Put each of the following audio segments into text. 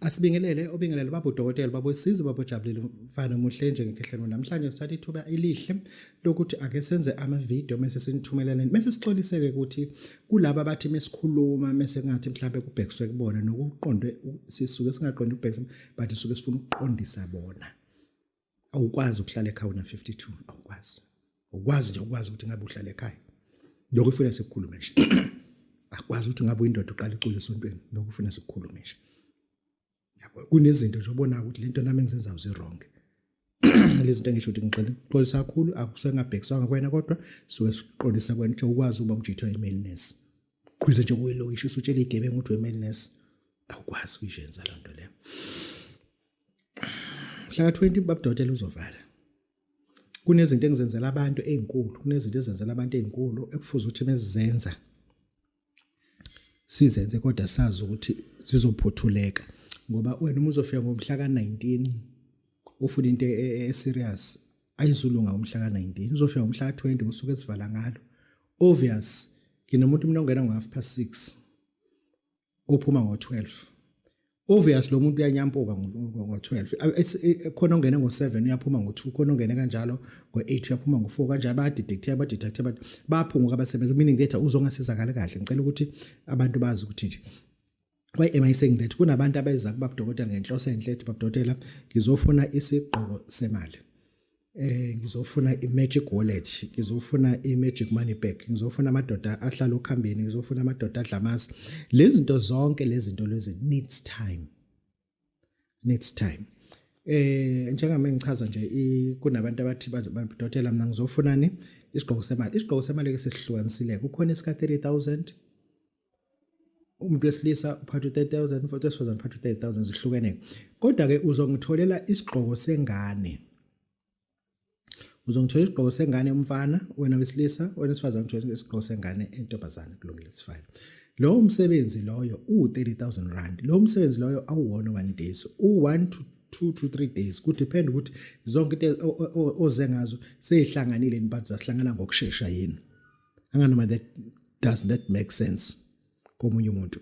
Asibingelele obingelele baba udokotela baba wesizwe baba ojabulile mfana omuhle njengekhehlelo. Namhlanje sithatha ithuba elihle lokuthi ake senze ama-video mese sinithumeleleni, mese sixoliseke ukuthi kulaba abathi mesikhuluma mese ngathi mhlawumbe kubhekiswe kubona nokuqondwe, sisuke singaqondi ukubhekisa, but sisuke sifuna ukuqondisa bona. Awukwazi ukuhlala ekhaya una 52, awukwazi, ukwazi nje ukwazi ukuthi ngabe uhlala ekhaya. Lokho ufuna sikukhulume nje, akwazi ukuthi ngabe uyindoda uqala icule esontweni. Lokho ufuna sikukhulume nje, yabo. Kunezinto nje obona ukuthi lento nami engizenzayo zi-wrong. Lezi zinto engisho ukuthi ngixolisa ukuxolisa kakhulu, akusuke ngabhekiswanga kuwena, kodwa suke siqondisa kwena ukuthi ukwazi ukuba umjitho i-male nurse, qhwize nje kuyilokishi usutshela igebengu ukuthi we-male nurse, awukwazi ukuyenza loo nto leyo. Mhla ka-20 babudokotela uzovala. Kunezinto engizenzela abantu ezinkulu, kunezinto ezenzela abantu ezinkulu ekufuze ukuthi mezizenza sizenze, kodwa sazi ukuthi zizophothuleka, ngoba wena uma uzofika ngomhla ka-19 ufuna into e-serious, ayizulunga umhla ka-19, uzofika ngomhla ka-20 usuke esivala ngalo. Obvious, nginomuntu mina ongena ngo-6:30, uphuma ngo-12. Obvious, lo muntu uyanyampuka ngo-12. Khona ongene ngo-7, uyaphuma ngo-2, khona ongene kanjalo ngo-8, uyaphuma ngo-4, kanjalo. Bayadetecteka, badetecte, bayaphunguka abasebenzi, meaning that uzongasizakali kahle. Ngicela ukuthi abantu bazi ukuthi nje, why am I saying that? Kunabantu abeza kubabudokotela ngenhloso enhle, ethi, "Babudokotela, ngizofuna isigqoko semali, ngizofuna i-magic wallet, ngizofuna i-magic money bag, ngizofuna amadoda ahlala okhambeni, ngizofuna amadoda adla amasi." Lezi zinto zonke, lezi zinto lezi needs time, needs time. Njengami ngichaza nje, kunabantu abathi, "Babudokotela, mina ngizofunani isigqoko semali." Isigqoko semali ke sesihlukanisile. Kukhona esika 30,000, umuntu wesilisa uphatha u-30,000, umuntu wesifazane uphatha u-30,000, zihlukene. Kodwa ke uzongitholela isigqoko sengane, uzongithola isigqoko sengane umfana, wena wesilisa, wena wesifazane uthola isigqoko sengane entombazane. Kulungile, sifine. Lowo msebenzi loyo u-R30,000. Lowo msebenzi loyo awuwona 1 days, u-1 to 2 to 3 days, kudepend ukuthi zonke into oze ngazo seyihlanganile yini, but zahlangana ngokushesha yini. Anganoma that does that make sense komunye umuntu.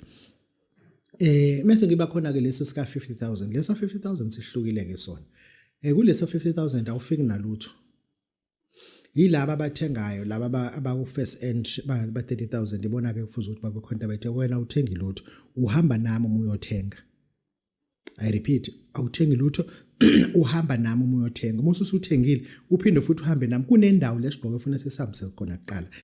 Mase ngiba khona ke lesi sika 50,000. Lesa 50,000 sihlukile ke sona. Kulesa 50,000 awufiki nalutho. Yilaba abathengayo, laba abaku first end ba 30,000, ibona ke kufuze ukuthi babe khona abathe wena uthengi lutho, uhamba nami uma uyothenga. I repeat, awuthengi lutho, uhamba nami uma uyothenga. Uma usuthengile, uphinde futhi uhambe nami kunendawo lesigqoko efuna sisihambise khona kuqala.